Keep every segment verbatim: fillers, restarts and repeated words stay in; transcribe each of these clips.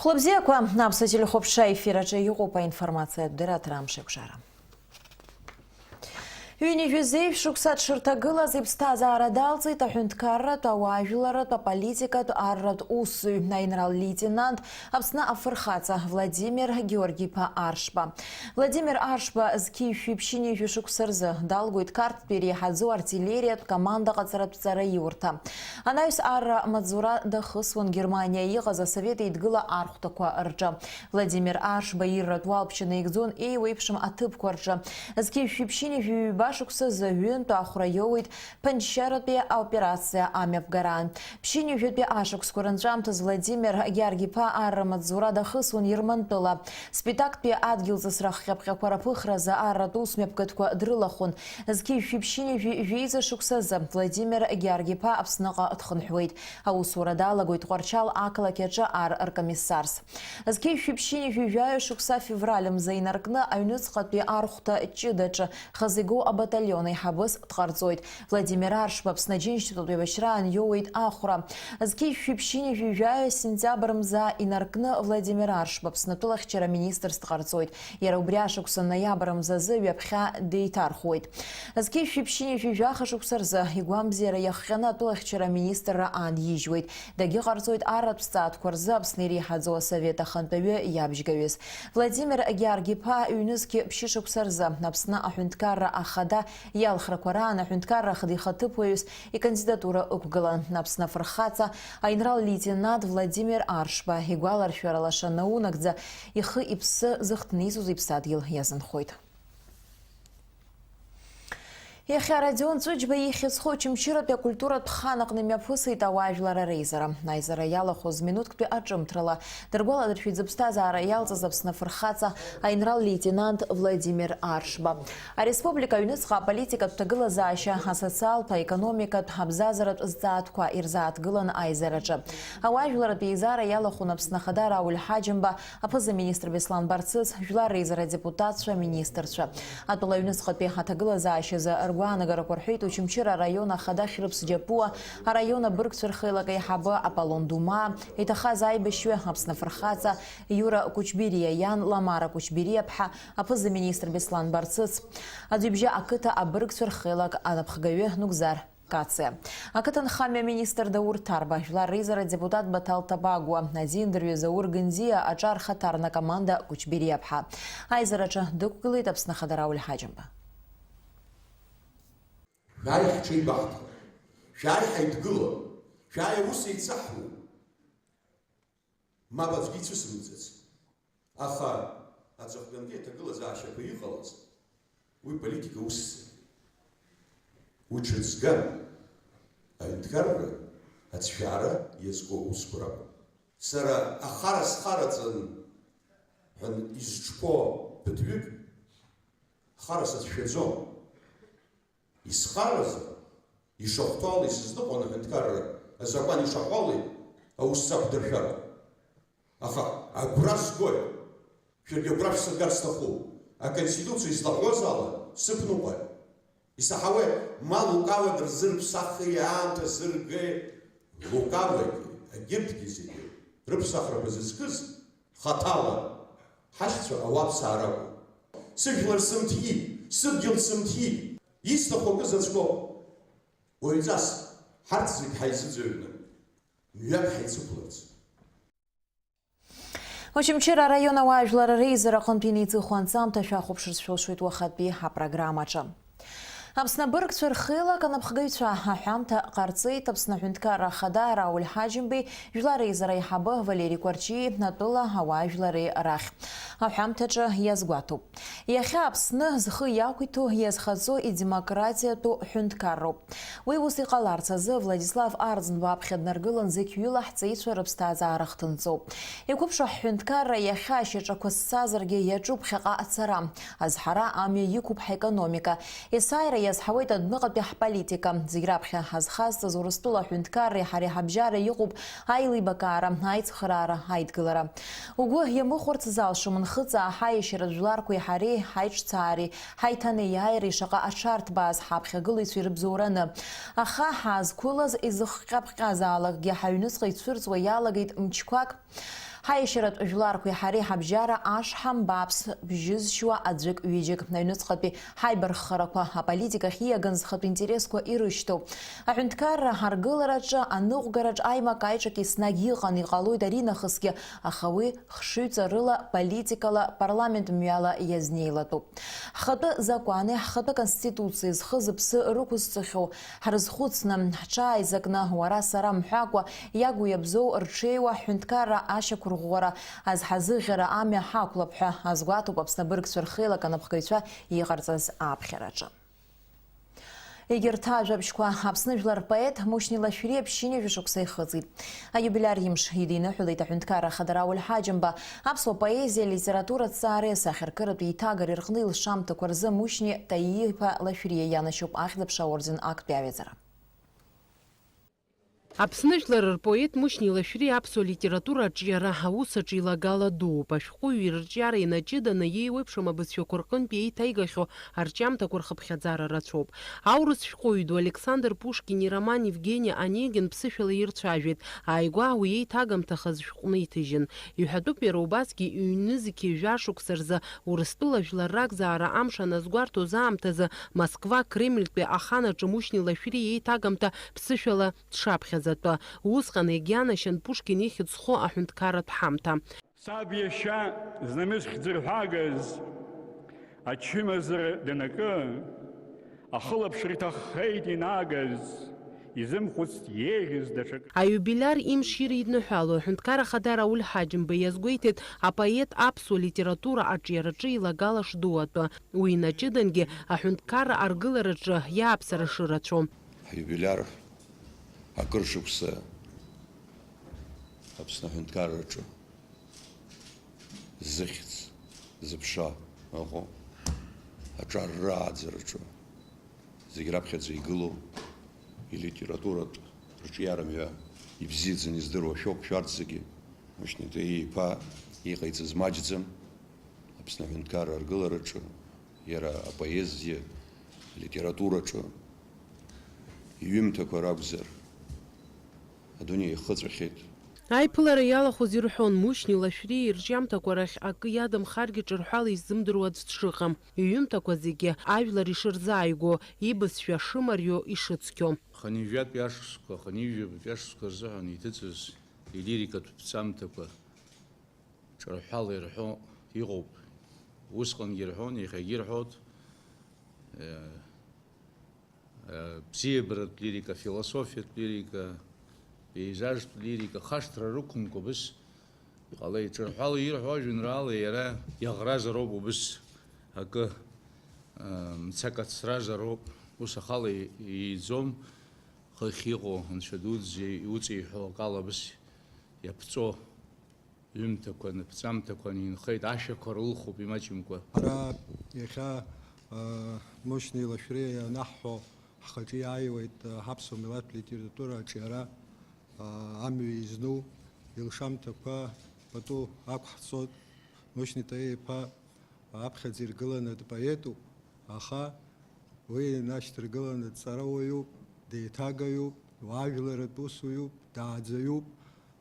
Хәлыбзиақәа, Аԥсуа телехәаԥшра ефир аҿы иҟоуп аинформациатә дырраҭара Амшеикәшара. Ҩынҩажәи зеижә шықәса дшырҭагылаз иԥсҭазаара далҵит аҳәынҭқарратә, ауаажәларратә, аполитикатә, арратә усзуҩ, аинрал-леитенант, Аԥсны афырхаҵа Владимир Георги-иԥа Аршба. Владимир Аршба зқьи жәшәи ԥшьынҩажәи шықәса рзы далгоит Қарҭтәи иреиҳаӡоу артиллериатә командаҟаҵаратә ҵараиурҭа. Анаҩс арра амаҵзура дахысуан Германиа иҟаз Асовет Еидгыла архәҭақәа рҿы. Владимир Аршба ирратә уалԥшьа наигӡон еиуеиԥшым аҭыԥқәа рҿы. Зқьи жәшәи ԥшьынҩажәи ҩба шықәсазы ҩынтә ахәра иоуеит Ԥынџьшьаратәи аоперациа амҩаԥгараан. Ԥшьынҩажәатәи ашықәсқәа рынҵәамҭаз Владимир Георги-иԥа арра амаҵзура дахысуан Ермантәыла. Спитактәи адгьылҵысра хҟьаԥҟьақәа раԥыхразы арратә ус мҩаԥгатәқәа дрылахәын. Зқьи жәшәи ԥшьынҩажәи жәеиза шықәсазы Владимир Георги-иԥа Аԥсныҟа дхынҳәуеит. Аусура далагоит Тҟәарчал ақалақь аҿы ар ркомиссарс. Зқьи жәшәи ԥшьынҩажәи жәаҩа шықәса февраль мза инаркны аҩныҵҟатәи архәҭа ҷыдаҿы хазы игоу абаталион аиҳабыс дҟарҵоит. Владимир Аршба Аԥсны Аџьынџьтәылатәи еибашьраан иоуеит ахәра. Зқьи жәшәи ԥшьынҩажәи жәаҩа сентиабр мза инаркны Владимир Аршба Аԥсны атәылахьчара министрс дҟарҵоит. Иара убри ашықәсан ноиабр мзазы ҩаԥхьа деиҭархәуеит. Зқьи жәшәи ԥшьынҩажәи жәаха шықәса рзы игәамбзиара иахҟьаны атәылахьчара аминистрра аан иижьуеит. Дагьыҟарҵоит арратә зҵаатәқәа рзы Аԥсны иреиҳаӡоу асовет ахантәаҩы иабжьгаҩыс. Владимир Георги-иԥа ҩнызқьи ԥшьышықәса рзы Аԥсны аҳәынҭқарра ахада иалхрақәа раан аҳәынҭқарра ахада ихаҭыԥуаҩыс икандидатура ықәгылан. Аԥсны афырхаҵа аинрал-леитенант Владимир Аршба игәаларшәара лаша наунагӡа ихы-иԥсы зыхҭниҵоз иԥсадгьыл иазынхоит. Иахьа Родион Ҵәыџьба ихьӡ зху Очамчыратәи акультуратә хан аҟны имҩаԥысит ауаажәлар ареизара. Аизара иалахәыз минуҭктәи аҿымҭрала дыргәаладыршәеит зыԥсҭазаара иалҵыз Аԥсны афырхаҵа аинрал-леитенант Владимир Аршба. Ареспублика аҩныҵҟа аполитикатә ҭагылазаашьа, асоциалтә, аекономикатә, абзазаратә зҵаатәқәа ирзааҭгылан аизараҿы. Ауаажәларратә еизара иалахәын Аԥсны Ахада Рауль Ҳаџьымба, аԥыза-министр Беслан Барцыц, жәлар реизара адепутатцәа, аминистрцәа. Атәыла аҩныҵҟатәи аҭагылазаашьазы ргәаанагарақәа рҳәеит Очамчыра араион ахада Хьрыԥс Џьапуа, араион абыргцәа рхеилак аиҳабы Аполлон Думаа, иҭахаз аибашьҩы, Аԥсны афырхаҵа Иура Кучбириа иан Ламара Кучбириаԥҳа, аԥыза-министр Беслан Барцыц, Аӡҩыбжьа ақыҭа абыргцәа рхеилак анапхгаҩы Нугзар Кациа. Ақыҭанхамҩа аминистр Даур Ҭарба, жәлар реизара адепутат Баҭал Ҭабагәуа, азиндырҩы Заур Гынзиа, аҿар хаҭарнак Аманда Кучбириаԥҳа. Аизараҿы дықәгылеит Аԥсны Ахада Рауль Ҳаџьымба. Шәааи ҳҽеибаҳҭап, шәааи ҳаидгылап, шәааи аус еицаҳуп. Мап аӡәгьы ицәысымҵац. Аха аҵыхәтәантәи аҭагылазаашьақәа иҟалаз, уи политика усӡам. Уи ҽыҵган. Аҩнҭҟьарра, ацәшәаара иазку аусқәа ракәын. Сара ахара схараӡам ҳәа изҿқәоу ԥыҭҩык хара сацәшәаӡом. Исхаразар, ишахәҭоу ала исызныҟәон аҳәынҭқарра азакәан ишаҳәо ала аус сақәдыршәар. Аха агәра згоит, шәаргьы агәра шәсыргар сҭахуп, Аконституциа излаҳәоз ала сықәныҟәар. Исаҳауеит, ма лукавак рзы рыԥсахи аамҭа зыргеи, лукаваки, егьырҭгьы зегьы рыԥсахрақәа зызкыз хаҭала ҳашьцәа ауаԥсаа ракәын. Сыжәлар сымҭиит, сыдгьыл сымҭиит, исҭаху акы заҵәкоуп. Уаҩҵас, ҳарҭ зегь ҳаизыӡырҩны, мҩак ҳаицықәларц. Очамчыра араион ауаажәлар реизара аҟынтә инеиҵыху анҵамҭа шәахәаԥшырц шәылшоит уахатәи апрограммаҿы. Аԥсны абыргцәа рхеилак анапхгаҩцәа аҳәамҭа ҟарҵеит Аԥсны аҳәынҭқарра ахада Рауль Ҳаџьымбеи, жәлар реизара аиҳабы Валери Кәарҷиеи, атәыла ауаажәлари рахь. Аҳәамҭаҿы иазгәаҭоуп. Иахьа Аԥсны зхы иақәиҭу иазхаҵо идемократиатәу ҳәынҭқарроуп. Уи ус иҟаларц азы Владислав Арӡынба аԥхьа днаргылан зықьҩыла ҳҵеицәа рыԥсҭазаара хҭынҵоуп. Иқәыԥшу ҳҳәынҭқарра иахьа ашьаҿақәа ссазаргьы иаҿуп ԥхьаҟа ацара. Азҳара амҩа иқәуп ҳекономика. Есааира иазҳауеит адәныҟатәи ҳполитика. Зегь раԥхьа ҳазхазҵаз Урыстәыла аҳәынҭқарреи ҳареи ҳабжьара иҟоуп аилибакаара, аицхыраара, аидгылара. Угәы иамыхәарц залшом Нхыҵаа ҳаиашьаратә жәларқәеи ҳареи ҳаиҿцаареи, ҳаиҭанеиааиреи шаҟа аҽарҭбааз ҳаԥхьагылаҩцәеи рыбзоураны. Аха ҳаазқәылаз изыхҟьаԥҟьазаалакгьы ҳаҩныҵҟа ицәырҵуа иалагеит мчқәак. Ҳаиашьаратә жәларқәеи ҳареи ҳабжьара ашҳам бааԥс бжьызшьуа аӡәык-ҩыџьак, аҩныҵҟатәи ҳаибарххарақәа, аполитикахь ииаган зхатә интересқәа ирышьҭоу. Аҳәынҭқарра аргылараҿы аныҟәгараҿ аимак-аиҿак еснагь иҟан, иҟалоит аринахысгьы, аха уи хшыҩҵарыла, политикала, парламент мҩала иазнеилатәуп. Ҳхатәы закәани ҳхатәы конституциеи зхы-зыԥсы рықәызҵахьоу ҳрызхәыцны, ҳҽааизакны, уара-сара мҳәакәа, иагу-иабзоу рҽеиуа ҳҳәынҭқарра ашьақәырӷәӷәара азҳазыӷьара амҩа ҳақәлап ҳәа азгәаҭоуп Аԥсны абыргцәа рхеилак анапхгаҩцәа иҟарҵаз аԥхьараҿы. Егьырҭ ажәабжьқәа. Аԥсны жәлар рпоет Мушьни Лашәриа ԥшьынҩажәа шықәса ихыҵит. Аиубилиар имш идиныҳәалеит аҳәынҭқарра ахада Рауль Ҳаџьымба. Аԥсуа поезиа, алитература аҭҵаареи асахьаркыратә еиҭагареи рҟны илшамҭақәа рзы Мушьни Таииа-иԥа Лашәриа ианашьоуп Ахьӡ-аԥша аорден актәи аҩаӡара. Аԥсны жәлар рпоет Мушьни Лашәриа аԥсуа литература аҿиара аус аҿы илагала дууп. Ашәҟәыҩҩы ирҿиара инаҷыданы иеиуеиԥшым абызшәақәа рҟынтә еиҭаигахьоу арҿиамҭақәа рхыԥхьаӡара рацәоуп. Аурыс шәҟәыҩҩы ду Александр Пушкин ироман Евгений Онегин ԥсышәала ирцәажәеит. Ааигәа уи еиҭагамҭахаз шәҟәны иҭыжьын. Иҳәатәуп, иара убасгьы ҩнызқьи жәа шықәса рзы Урыстәыла жәлар ракзаара амш аназгәарҭоз аамҭазы Москва Кремльтәи ахан аҿы Мушьни Лашәриа еиҭагамҭа ԥсышәала дшаԥхьаӡатәы. Усҟан иагьианашьан Пушкин ихьӡ зху аҳәынҭқарратә ҳамҭа. Саб иашьа знамыс хьӡырҳәагаз ачымазара данакы, ахылаԥшра иҭаххеит инагаз, изымхәыцт еиӷьыз даҽакы. Аиубилиар имшира идныҳәало аҳәынҭқар ахада Рауль Ҳаџьымба иазгәеиҭеит апоет аԥсуа литература аҿиараҿы илагала шдуатәы. Уи инаҷыдангьы аҳәынҭқарра аргылараҿы иааԥсара шырацәоу. Ҳиубилиар акыр шықәса Аԥсны аҳәынҭқарраҿы зыхьӡ, зыԥша ыҟоу, аҿар рааӡараҿы зегь раԥхьаӡа игылоу, илитературатә рҿиара мҩа ибзиаӡаны издыруа шәоуп шәарҭ зегьы. Мушьни Таииа-иԥа иҟаиҵаз маҷӡам. Аԥсны аҳәынҭқарра аргылараҿы, иара апоезиа, алитератураҿы иҩымҭақәа ракәзар, адунеи ихыҵәахьеит. Аиԥылара иалахәыз ирҳәон, Мушьни Лашәриа ирҿиамҭақәа рахь акы иадамхаргьы ҿырҳәала иззымдыруа аӡә дшыҟам, иҩымҭақәа зегьы ажәлар ишырзааигәоу, ибызшәа шымариоу, ишыцқьоу. Хынҩажәатәи ашықәсқәа, хынҩажәабатәи ашықәсқәа рзыҳәан иҭыҵыз илирикатә ԥҵамҭақәа ҿырҳәала ирҳәо иҟоуп. Усҟангьы ирҳәон, иахьагьы ирҳәоит. Э, э, бзиабаратә лирика, философиатә лирика, пеизажтә лирика, хашҭра рықәымкәа убыс иҟалеит. Ҿырҳәала ирҳәо ажәеинраала иара иаӷразароуп убыс акы, э, мцак ацразароуп, ус ахала и-, ииӡом, хыхь иҟоу анцәа дуӡӡа иуҵеиҳәо акала убыс иаԥҵәо. Ҩымҭақәа, напҵамҭақәа анинхеит, ашәақәа рылхуп имаҷымкәа. Ара иахьа, а, Мушьни Лашәриа ианаҳҳәо, ҳхаҿы иааиуеит, а, ҳаԥсуа милаҭ литература аҿиара, а, амҩа изну, илшамҭақәа пату ақәҳҵоит. Мушьни Таииа-иԥа аԥхьаӡа иргыланы дпоетуп, аха уи инашьҭаргыланы дҵарауаҩуп, деиҭагаҩуп, уаажәларратә усуҩуп, дааӡаҩуп,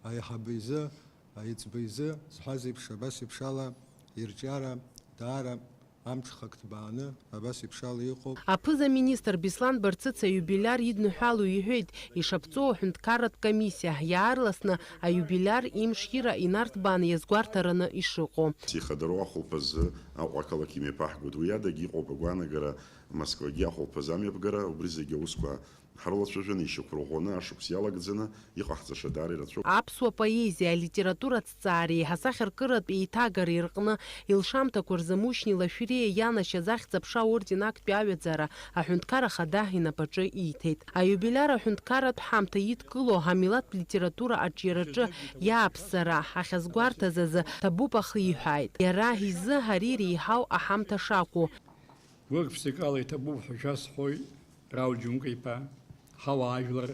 аиҳабы изы, аиҵбы изы, зҳәаз еиԥш, абас еиԥш ала ирҿиара даара амҽхак ҭбааны, абас еиԥш ала иҟоуп. Аԥыза-министр Беслан Барцыц аиубилиар идныҳәало иҳәеит, ишаԥҵоу аҳәынҭқарратә комиссиа иаарласны аиубилиар имшира инарҭбааны иазгәарҭараны ишыҟоу. Ихадароу ахәылԥазы Аҟәа ақалақь имҩаԥаҳгоит. Уи адагьы иҟоуп агәаанагара Москвагьы ахәылԥазы амҩаԥгара, убри зегьы аусқәа ҳрылацәажәаны, ишьақәырӷәӷәаны, ашықәс иалагӡаны иҟаҳҵаша даара ирацәоуп. Аԥсуа поезиа, алитература аҭҵаареи ҳасахьаркыратә еиҭагареи рҟны илшамҭақәа рзы Мушьни Лашәриа ианашьаз Ахьӡ-аԥша аорден актәи аҩаӡара аҳәынҭқар ахада инапаҿы ииҭеит. Аиубилиар аҳәынҭқарратә ҳамҭа идкыло амилаҭтә литература аҿиараҿы иааԥсара ахьазгәарҭаз азы ҭабуп ахиҳәааит. Иара изы ари иреиҳау аҳамҭа шакәу. Гәык-ԥсыкала иҭабуп ҳәа шәасҳәоит, Рауль Џьумка-иԥа, ҳауаажәлар.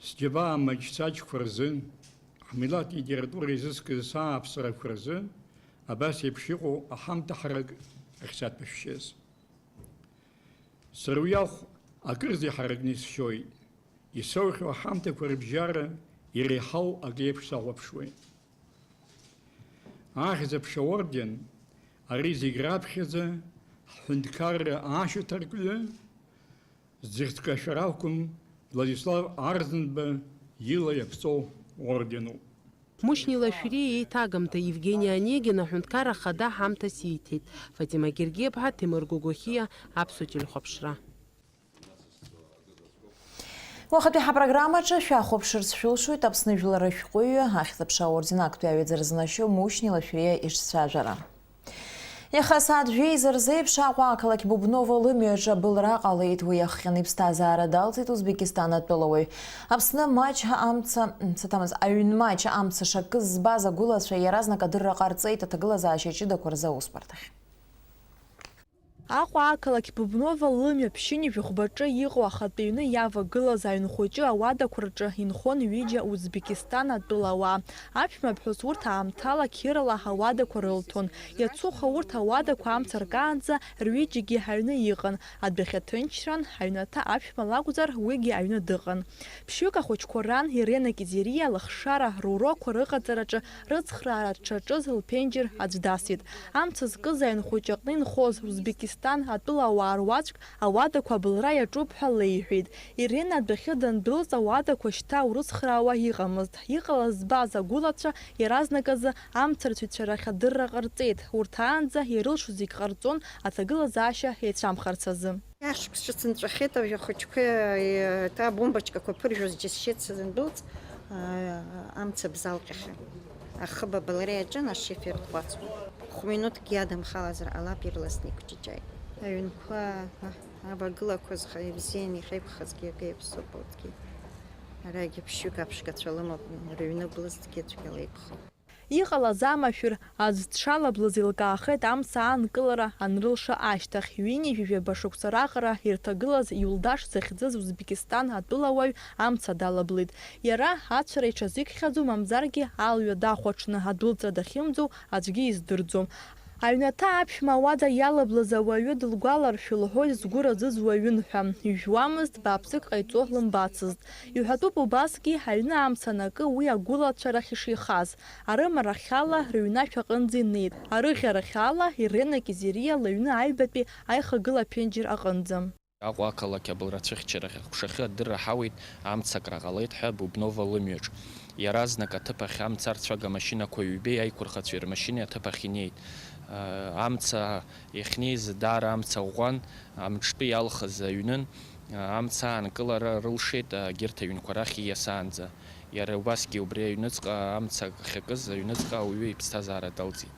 Сџьабаа маҷ-саҷқәа рзы, ҳмилаҭ литература изыскыз сааԥсарақәа рзы абас еиԥш иҟоу аҳамҭа ҳарак ахьсаҭәашәшьаз. Сара уи ахә акырӡа иҳаракны исшьоит, исоухьоу аҳамҭақәа рыбжьара иреиҳау акы еиԥш сахәаԥшуеит. Ахьӡ-аԥша орден, ари зегь раԥхьаӡа ҳҳәынҭқарра ашьаҭаркҩы, зыхьӡ кашәар акәым, Владислав Арӡынба ила иаԥҵоу орденуп. Мушьни Лашәриа иеиҭагамҭа Евгени Онегин аҳәынҭқарра ахада ҳамҭас ииҭеит. Фатима Гергиаԥҳа, Ҭемыр Гогохиа, Аԥсуа телехәаԥшра. Уахатәи ҳапрограммаҿы шәахәаԥшырц шәылшоит Аԥсны жәлар ашәҟәыҩҩы, ахьӡ-аԥша аорден актәи аҩаӡара знашьоу Мушьни Лашәриа ишцәажәара. Иаха асааҭ жәеиза рзы еиԥш Аҟәа ақалақь Бубново лымҩаҿы абылра ҟалеит. Уи иахҟьаны иԥсҭазаара далҵит Узбекистан атәылауаҩ. Аԥсны маҷ амца, саҭамыз, аҩн маҷ амца шакыз збаз агәылацәа иаразнак адырра ҟарҵеит аҭагылазаашьа ҷыдақәа рзы аусбарҭахь. Аҟәа ақалақь Бубново лымҩа ԥшьынҩажәи хәбаҿы иҟоу ахатәы ҩны иавагылаз аҩн хәыҷы ауадақәа рҿы инхон ҩыџьа Узбекистан атәылауаа. Аԥшәмаԥҳәыс урҭ аамҭала қьырала ауадақәа рылҭон. Иацуха урҭ ауадақәа амца ркаанӡа рҩыџьагьы аҩны иҟан. Адәахьы ҭынчран, аҩнаҭа аԥшәма лакәзар, уигьы аҩны дыҟан. Ԥшьҩык ахәыҷқәа ран Ирена Кизириа лыхшара рурокқәа рыҟаҵараҿы рыцхраара дшаҿыз лԥенџьыр аӡә дасит. Амца зкыз аҩн хәыҷы аҟны инхоз Узбекистан атәылауаа руаӡәк ауадақәа абылра иаҿуп ҳәа леиҳәеит. Ирена адәахьы дандәылҵ, ауадақәа шьҭа урыцхраауа иҟамызт. Иҟалаз збаз агәылацәа иаразнак азы амцарцәацәа рахь адырра ҟарҵеит. Урҭ аанӡа ирылшо зегь ҟарҵон аҭагылазаашьа еицәамхарц азы. Ашықәс ҿыц нҵәахьеит, ауаҩы ахәыҷқәа, еиҭа абомбочкақәа ԥыржәоз џьысшьеит сандәылҵ, аа, амца бзалҟьахьан. Ахыб абылра иаҿын, ашифер дҟәацуан. Хә-минуҭкгьы иадамхалазар ҟалап, ирласны иқәҷыҷааит. Аҩнқәа, а, авагылақәа зхы ибзиан, иахьеиқәхазгьы акы иаԥсоуп, урҭгьы. Арагьы ԥшьҩык аԥшгацәа лымоуп, рыҩны блызҭгьы цәгьала иқәхоуп. Иҟалаз амашәыр аӡә дшалаблыз еилкаахеит амца аанкылара анрылша ашьҭахь. Ҩынҩажәи жәаба шықәса раҟара ирҭагылаз Юлдаш захьӡыз Узбекистан атәылауаҩ амца далаблит. Иара ацәара иҽазикхьаӡом, мамзаргьы алҩа дахәаҽны адәылҵра дахьымӡоу аӡәгьы издырӡом. Аҩнаҭа аԥшәма ауада иалаблыз ауаҩы дылгәаларшәа лҳәоит згәы разыз уаҩын ҳәа. Ижәуамызт, бааԥсык ҟаиҵо лымбацызт. Иҳәатәуп убасгьы, аҩны амца анакы уи агәылацәа рахь ишихаз. Арымарахьала, рыҩны ашә аҟынӡа инеит. Арыӷьарахьала, Ирена Кизириа лыҩны аҩбатәи аихагыла аԥенџьыр аҟынӡа. Аҟәа ақалақь абылра цәыхьчарахь аҟәшахьы адырра ҳауеит, амца акра ҟалеит ҳәа Бубново лымҩаҿ. Иаразнак аҭыԥ ахь амца арцәага машьынақәа ҩбеи аиқәырхацәеи рмашьынеи аҭыԥ ахь инеит. Амца иахьнеиз даара амца ӷәӷәан, амҿтәы иалхыз аҩнын, амца аанкылара рылшеит, егьырҭ аҩнқәа рахь ииасаанӡа. Иара убасгьы убри аҩныҵҟа амца ахьакыз аҩныҵҟа ауаҩы иԥсҭазаара далҵит.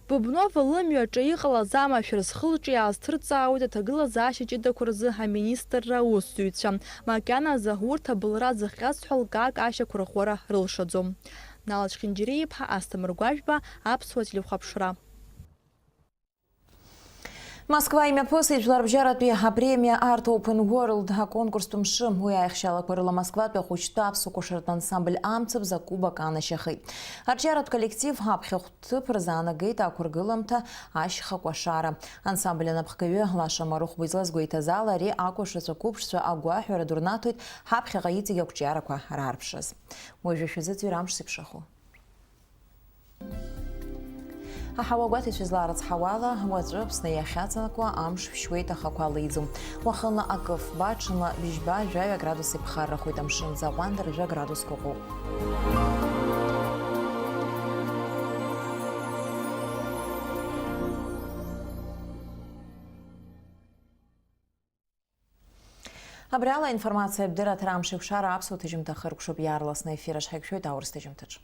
Бубново лымҩаҿы иҟалаз амашәыр зхы-лҿы иаазҭырҵаауеит аҭагылазаашьа ҷыдақәа рзы аминистрра аусзуҩцәа. Макьаназы урҭ абылра зыхҟьазҳәа лкаак ашьақәырӷәӷәара рылшаӡом. Нала Чхинџьириа-иԥҳа, Асҭамыр Гәажәба, Аԥсуа телехәаԥшра. Москва имҩаԥысит жәларбжьаратәи апремиа Art Open World аконкурстә мшы. Уи аихшьалақәа рыла Москватәи ахәыҷтәы аԥсуа кәашаратә ансамбль Амцабз акубок аанашьахеит. Арҿиаратә коллектив аԥхьахә ҭыԥ рзаанагеит ақәыргыламҭа ашьха кәашара. Ансамбль анапхгаҩы Лаша Марыхәба излазгәеиҭаз ала, ари акәашацәа қәыԥшцәа агәаҳәара ду рнаҭоит, ҳаԥхьаҟа иҵегь ақәҿиарақәа раарԥшыз. Уажәы шәазыӡырҩ амш зеиԥшрахо. Аҳауа гәаҭеицәа излаарыцҳауа ала, уаҵәы Аԥсны иахьаҵанакуа амш шәшьуеит, ахақәа леиӡом. Уахынла акы фба, ҽынла бжьба, жәаҩа градус иԥхаррахоит, амшын аӡы аҟәандара жәа градусқәа ыҟоуп. Абри ала аинформациатә дырраҭара Амшеикәшара аԥсуа ҭыжьымҭа хыркәшоуп, иаарласны аефир аҿы ҳаиқәшәоит аурыс ҭыжьымҭаҿы.